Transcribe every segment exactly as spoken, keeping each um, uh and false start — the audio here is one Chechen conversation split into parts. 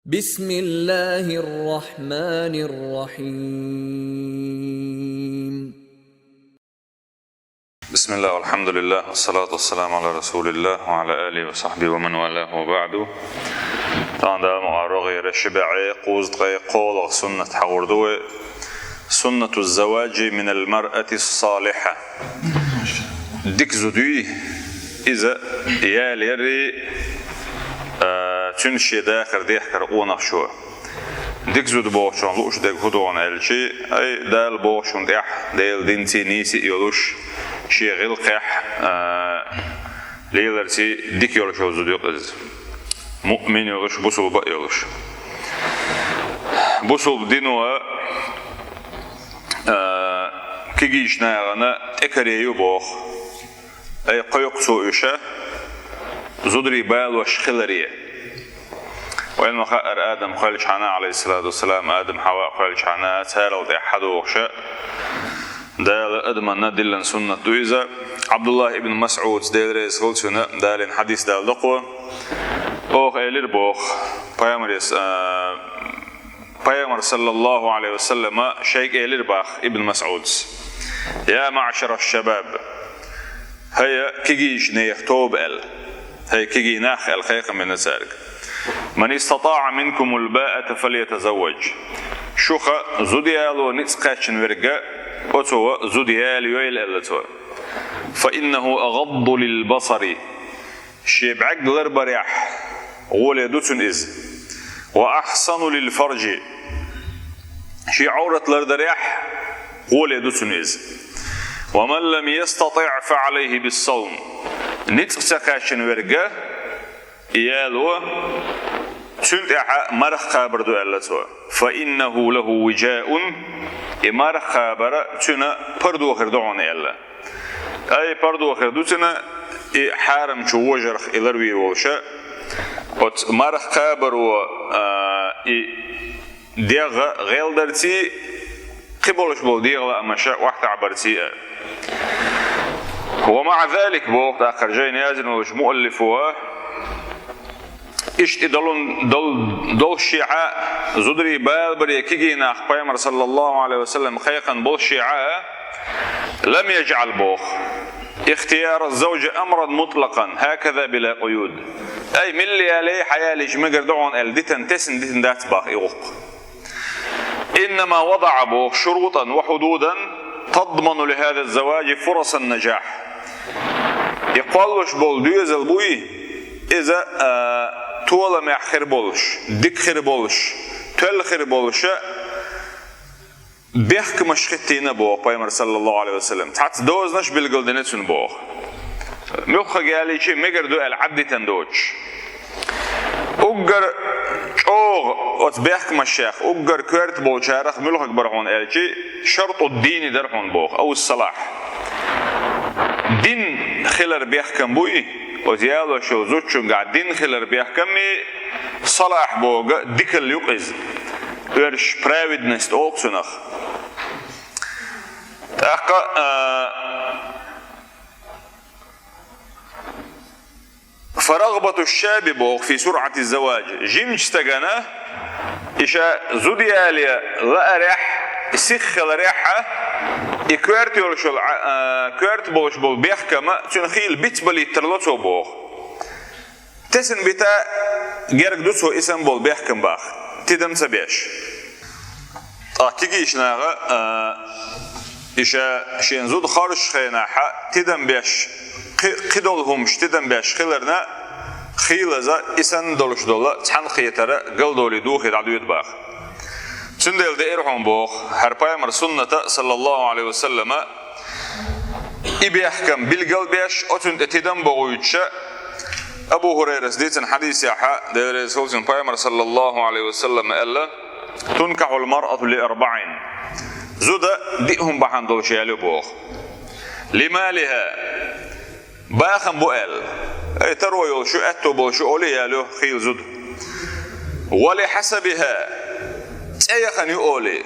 بسم الله الرحمن الرحيم. بسم الله والحمد لله والصلاة والسلام على رسول الله وعلى آله وصحبه ومن والاه وبعد. Тахана Дала мукъ лахь, рогӀера ши бӀаьи кхузткъеи кхоалагӀа суннат хьагӀур ду вай. سنة الزواج من المرأة الصالحة. Дика зуда юй, иза ялари, а, цуьнан шен дахар дехкар къонахчо. Дика зуда бохучун лууш дерг хӀун ду аьлча, ай, Дала бохучун тӀехь, Делан динций нийса йолуш, шен гӀиллакхехь, а, леларций дика йолуш йолу зуда ю-кх иза. Муъмин йолуш, бусулба а йолуш. Бусулба дино, а, кегийчу нахана тӀекаре ю боху. Ай, кхойкху цо уьш, зударий балош хиларе. Вайна ма-хаъара, Адам кхоьллинчхьана, Ӏалайхиссалату вассалам, Адам, Хьава кхоьллинчхьана, царал тӀаьхьа хьадогӀуш, Дала адаманна диллина суннат ду иза. Ӏабдуллахь ибн МасӀуда, Дела реза хуьлда цунна, Далин хьадис даладо кхо. Оха элира боху, пайхамарес, а, Пайхамар, саллаллаху Ӏалайхи ва саллама, шайга элира боху Ибн МасӀудас: «يا معشر الشباب», хӀай кегийчу нехан тоба аьлла, хӀай кегий нах аьлла, кхайкхам бина цаьрга. «من استطاع منكم الباءة فليتزوج». Шуха зуда яло ницкъ кхаьчна верг, оцо зуда ялайойла аьлла цо. «فإنه أغض للبصر». Шен бӀаьрг ларбарехь гӀоле ду цунна иза. «وأحصن للفرج». Шен Ӏоврат лардарехь гӀоле ду цунна иза. «ومن لم يستطع فعليه بالصوم». Ницкъ ца кхаьчна верг, и яло, цуьнан тӀехь марха кхабар ду аьлла цо. «فإنه له وجاء». И марха кхабар цуьнан пардо хир ду хьуна аьлла. Ай, пардо хир ду цуьнан, и хьарамчу вожарх и ларвийр волуш. Оцу марха кхабаро, а, и дегӀ гӀелдарций, кхин болуш болу дегӀан лаамаш охьатаӀбарций а. «ومع ذلك», боху тӀаккха жайна яздина волчу муаллифо, иштта и долун, дол-, долушшехь а, зударий балабаре кегий нах Пайхамар, саллаллаху Ӏалайхи ва саллам, кхайкхина болушшехь а, «لم يجعل», боху, «اختيار الزوج أمرا مطلقا هكذا بلا قيود». Ай, милла ялай, хьан ялийча мегар ду хьуна аьлла дитина, тесна дитина дац боху и гӀуллакх. «إنما وضع», боху, «شروطا وحدودا تضمن لهذا الزواج فرص النجاح». И кхоллуш болу доьзал буй, иза, а, толамехь хир болуш, дика хир болуш, тоьлла хир болуш, бехкамаш хӀиттийна боху Пайхамар, саллаллаху Ӏалайхи ва саллам. Цхьацца дозанаш билгалдина цунна боху. Муьлхха ялийча мегар ду аьлла Ӏаддитина доцуш. Уггар чӀогӀа оцу бехкамашех, уггар коьрта болчарах муьлхха бара хьуна аьлча, «شرط الدين» дара хьуна боху, «أو الصلاح». Дин хилар бехкам буй, оцу ялош йолу зудчуьнгахь дин хилар бехкаммий, салахь боху дикалла ю-кх иза. Оьрсаша праведность олу цунах. ТӀаккха, а, «فرغبة الشاب», боху, «في سرعة الزواج». Жимачу стагана и ша зуда яле лаарехь, сиха хиларехь а, и коьрта йолуш йолу, а, а, коьрта болуш болу бехкам а цуьнан хийла бицбалийта тарло цо боху. Тесна бита герга ду цо и санна болу бехкам баха, тидам ца беш. Ткъа кегийчу наха, а, и ша шен зуда хоржучу хенахь тидам беш, кхи-, кхидолу хӀумаш тидам беш хиларна, хийлаза и санна долуш долу цхьаьнакхетар галдолий духий дӀадоьду баха. Цундела деара хьуна боху, хӀара Пайхамар сунната, саллаллаху Ӏалайхи ва саллама, и бехкам билгал беш, оцунна тӀе тидам бохуьйтуша, Абу ХӀурайрас дийцина хьадисехь, Дела реза хуьлда цунна, Пайхамар, саллаллаху Ӏалайхи ва саллам, аьлла: «تنكح المرأة لأربع». Зуда диъ хӀума бахьана долуш ялайо боху. «لمالها», бахам бу аьлла. Ай, таро йолуш ю, аьтто болуш ю олий ялайо хийла зуда. «ولحسبها», цӀе яхана ю олий.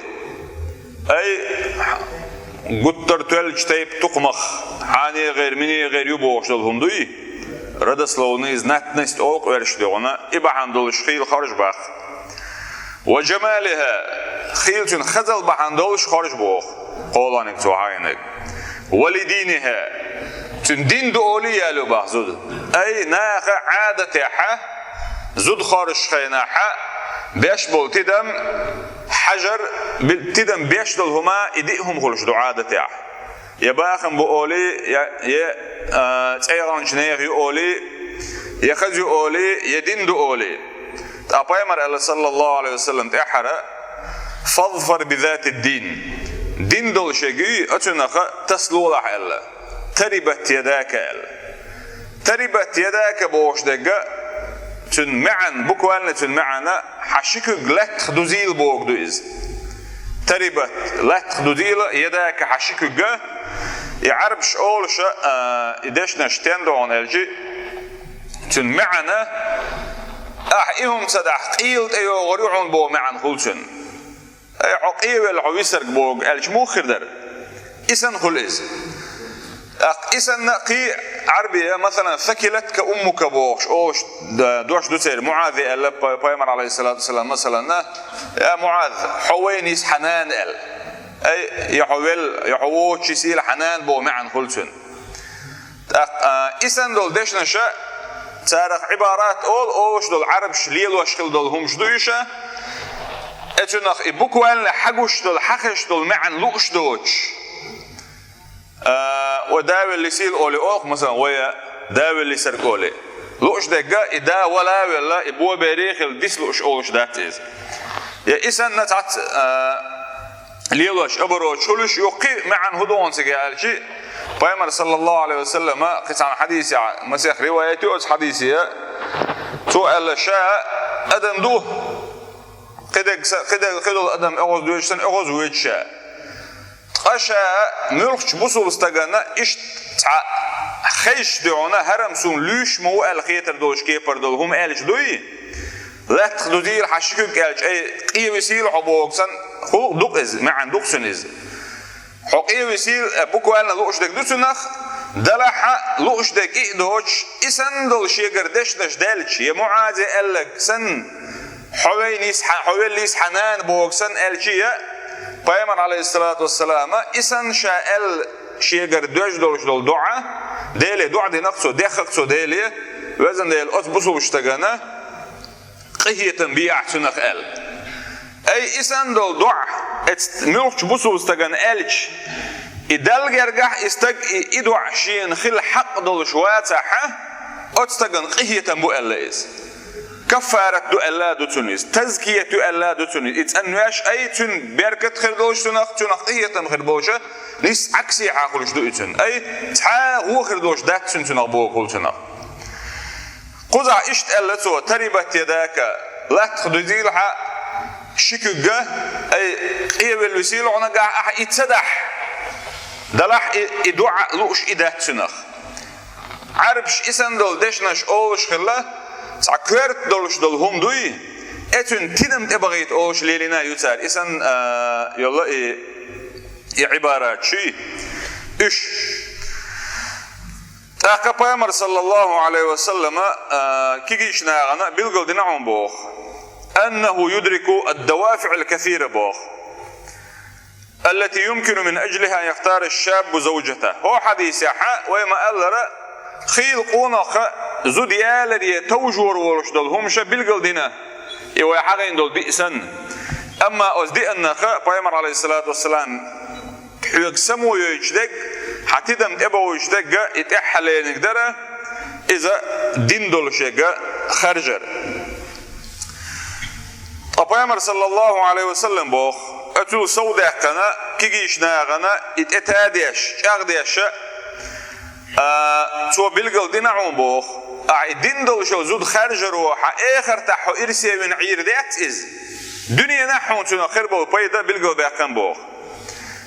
Ай, гуттар тоьллачу тайпа тукхамах, хьанегӀер, минегӀер ю бохуш долу хӀума дуй? Родословный, знатность олу-кх оьрсаша дуьхьал, и бахьана долуш хийла хоржу баха. وجمالها, хийла цуьнан хазал бахьана долуш хоржа боху, кхоалгӀаниг цо хьайниг. ولدينها, цуьнан дин ду олий яьлла бах зуда. Ай, наха Ӏадатехьа, зуда хоржуш хенахьа, беш болу тидам, хьажар, би-, тидам беш долу хӀума, и диъ хӀума хуьлуш ду Ӏадатехьа. Я бахам бу олий, я, я, а, цӀе яханчу нехан ю олий, я хаза ю олий, я дин ду олий. Ткъа пайхамар аьлла, саллаллаху алейхи ва саллам, тӀаьххьара: «فاظفر بذات الدين». Дин долу шега юй, оцунах тасалолахь аьлла. «تربت يداك» аьлла. «تربت يداك» бохуш дерг, цуьнан маьӀна, буквально цуьнан маьӀна, хьан ши куьг лаьттах дузийла боху ду иза. «تربت», лаьттах дузийла, «يداك», хьан ши куьг. И Ӏарбаш олуш, а, и дешнаш стен ду хьуна аьлча, цуьнан маьӀна, ахь и хӀума ца дахь, къела тӀейогӀур ю хьуна боху маьӀна хуьлу цуьнан. Ай, хьо къевелла, хьо висарг боху аьлча муха хир дара? И санна хуьлу иза. ТӀаккха и санна кхин Ӏарбе, масалан, «ثكلتك أمك» бохуш, олуш д-, дош ду церан, МуӀазе аьлла пай-, пайхамар, алейхиссалату вассалам, масалан, «Я МуӀаз, хьо вайна йиса хьан нана» аьлла. Ай, я хьо велла, я хьо воцуш йисийла хьан нана боху маьӀна хуьлу цуьнан. ТӀаккха, а, и санна долу дешнаша, царах Ӏибарат олу, олуш долу Ӏарбаш лелош хила долу хӀумаш ду иша. Эцунах и буквально хьагуш долу, хьахезаш долу маьӀна лууш доцуш. А, вай да велла йисийла олий олу, масалан, вай да велла йисарг олий. Лууш дерг, и да вала велла, и бобере хила дис лууш олуш дац иза. Я и санна цхьацца, а, лелош, оборот хуьлуш, юха кхин маьӀна хӀун ду хьуна цига аьлча, пайхамар, саллаллаху алейхи ва саллама, кхин цхьана хьадисехь, масех риваят ю оцу хьадисе, цо аьлла, ша адам ду, кхидерг са-, кхидерг, кхидолу адам оьгӀаз доьдуш санна, оьгӀаз воьду ша. Ткъа ша муьлххачу бусулба стагана иштта цхьа хезаш ду хьуна, хӀара-м суна луьйш ма ву аьлла хетар долуш кепара долу хӀума аьлча дуй? Лаьттах дузийла хьан ши куьг аьлча, ай, къе висийла хьо боху санна, хӀуллакх ду-кх иза, маьӀна ду-кх цуьнан иза. Хьо къе висийла, э, буквально лууш дерг ду цунах, делахь а лууш дерг и а доцуш, и санна долу шегара дешнаш даьлча, я МуӀазе аьлларг санна, хьо вайна йиса хьан, хьо велла йиса хьан нана боху санна аьлча, я пайхамар, алейхиссалату вассалама, и санна ша аьлла шегара доьжна долуш долу доӀа, Деле доӀа дина-кх цо, дехна-кх цо Деле, везан Дела, оцу бусулба стагана къинхетам бехьа цунах аьлла. Ай, и санна долу доӀа, эцу муьлххачу бусулба стагана аьлча, и Далла гергахь и стаг, и, и доӀа шена хила хьакъ долуш вацахьа, оцу стагана къинхетам бу аьлла иза. Каффарат ду аьлла ду цунна иза, тазкият ю аьлла ду цунна иза. И цӀанвеш, ай, цуьнан беркат хир долуш цунах, цунах къинхетам хир болуша, нис Ӏаксехьа хуьлуш ду и цуьнан. Ай, цхьа а гӀо хир долуш дац цуьнан, цунах боху хуьлу цунах. Кхузахь иштта аьлла цо: «Тарибат ядака», латтах дуьзийла хьан ши куьг, ай, къевелла висийла хьо нагахь, ахьа и ца дахь, далахь и, и доӀа лууш и дац цуьнах. Ӏарбаш и санна долу дешнаш олуш хилла, цхьа коьрта долуш долу хӀума дуй, э, цуьнан тидам тӀебахийта олуш лелийна ю цара. И санна, а, йолла и, и Ӏибарат шуй. Уьш. ТӀаккха Пайхамар, саллаллаху алейхи ва саллама, а, кегийчу нахана билгал дина хьуна боху: «أنه يدرك الدوافع الكثيرة», боху. «التي يمكن من أجلها أن يختار الشاب زوجته». ХӀо хьадисехьа вай ма-аллара, хийла къонахха зуда яларе товжор волуш долу хӀума ша билгал дина, и вай хьагӀийна долу диъ санна. Амма оцу диъаннаха Пайхамар, алейхиссалату вассалам, хьоьга само йойтуш дерг, хьан тидам тӀебохуьйтуш дерг, и тӀаьххьа лериниг дара, иза дин долу шега харжар. Ткъа Пайхамар, саллаллаху алейхи ва саллам, боху, оцул сов даьккхина, кегийчу нахана и тӀе тадеш, чӀагӀдеша, а, цо билгал дина хьуна боху, ахьа и дин долуш йолу зуда харжаро хьан эхартахь хьо ирсе вина Ӏийр дац иза. Дуьненахь хьуна цунах хир болу пайда билгал баьккхина боху.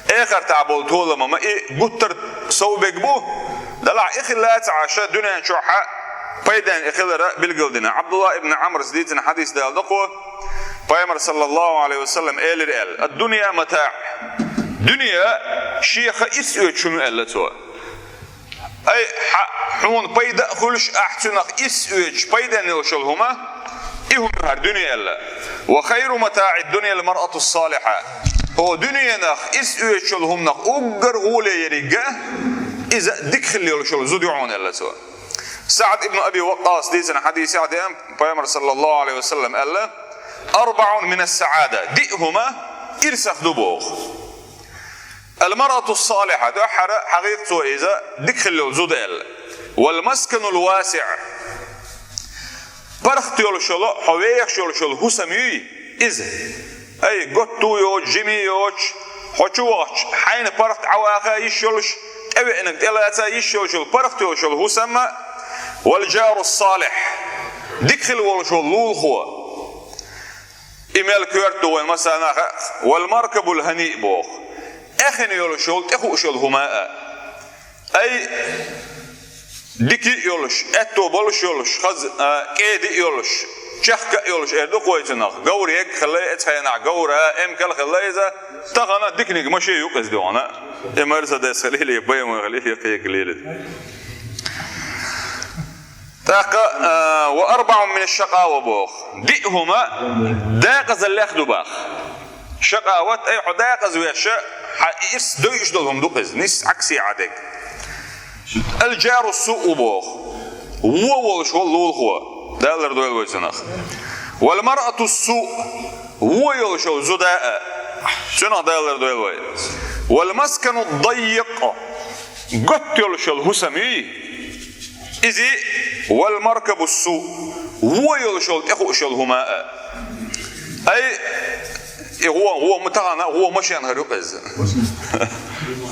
Эхартахь болу толама ма и гуттар сов бег бу, далахь и хилла ца Ӏаш, дуьнен чохь а пайден и хилара билгал дина. Абдулла ибн Амрас дийцина хьадис дала дакхо, Пайхамар, саллаллаху алейхи ва саллам, элира аьлла: «الدنيا متاع». Дуьне шеха ирс оьцуш хӀума аьлла цо. Ай, хьа-, хьуна пайда а хуьлуш, ахь цуьнах ирс оьцуш пайден йолуш йолу хӀума, И хӀума хӀара дуьне аьлла. «وخير متاع الدنيا المرأة الصالحة». ХӀо дуьненах, ирс оьцуш йолу хӀуманах уггар гӀоле ерриг а, иза дика хилла йолуш йолу зуда ю хьуна аьлла цо. СаӀд ибн Аби Ваккъас дийцина хьадисехь деана, Пайхамар, саллаллаху Ӏалайхи ва саллам, аьлла: «أربع من السعادة». Диъ хӀума ирсах ду боху. «المرأة الصالحة», дуьххьара хьахийра цо иза дика хилла йолу зуда аьлла. «والمسكن الواسع». ПаргӀат йолуш йолу, хьо вехаш йолуш йолу хӀусам юй иза. Ай, готта а йоцуш, жима а йоцуш, хьо чу вахча, хьайна паргӀат Ӏаваха йиш йолуш, тӀевеанарг тӀелаца йиш йолуш йолу паргӀат йолуш йолу хӀусам а, «والجار الصالح», дика хилла волуш волу лулахо. И мел коьрта ду вайн массарна а хаьа, «والمركب الهنيء» боху. Эхина йолуш йолу, тӀехууш йолу хӀума а. Ай, дика а йолуш, аьтто болуш йолуш, хаза, а, кӀеда а йолуш, чехка а йолуш, эр ду-кх вай цунах. Говр ерг хилла, эцу хенахь говр а, эмкал хилла иза, тахана диканиг машен ю-кх иза дуьхьана. И Мерседес хилийла, и Б М В хилийла, и кхин а хилийла. ТӀаккха, а, «وأربع من الشقاوة» боху. Диъ хӀума декъазаллех ду боху. Шакъават, ай, хьо декъаза веш, хьан ирс дойуш долу хӀума ду-кх иза, нисса Ӏаксий Ӏадерг. «الجار السوء» боху. Вон волуш волу лулахо. Дала лардойла вай цунах. «والمرأة السوء». Вон йолуш йолу зуда а. Цунах Дала лардойла вай. «والمسكن الضيق». Готта йолуш йолу хӀусам юй иза, «والمركب السوء», вон йолуш йолу, тӀехууш йолу хӀума а. Ай, и вон, вон ма тахана, вон машен хир ю-кх иза.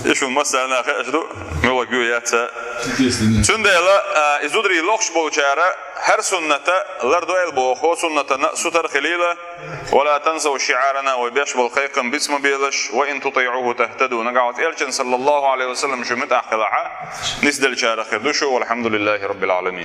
И шуна массарна а хууш ду, муьлха ю яц а. Цундела, а, и зударий лохуш болчара хӀара сунната лардойла боху, суннатана сутара хилийла. «ولا تنسوا شعارنا», вай беш болу кхайкхам биц ма белаш, «وإن تطيعوه تهتدوا». Нагахь оцу Элчан, саллаллаху Ӏалайхи ва саллам, шу муьтӀахь хилахь, нисделчарах хир ду шу, «والحمد لله رب العالمين».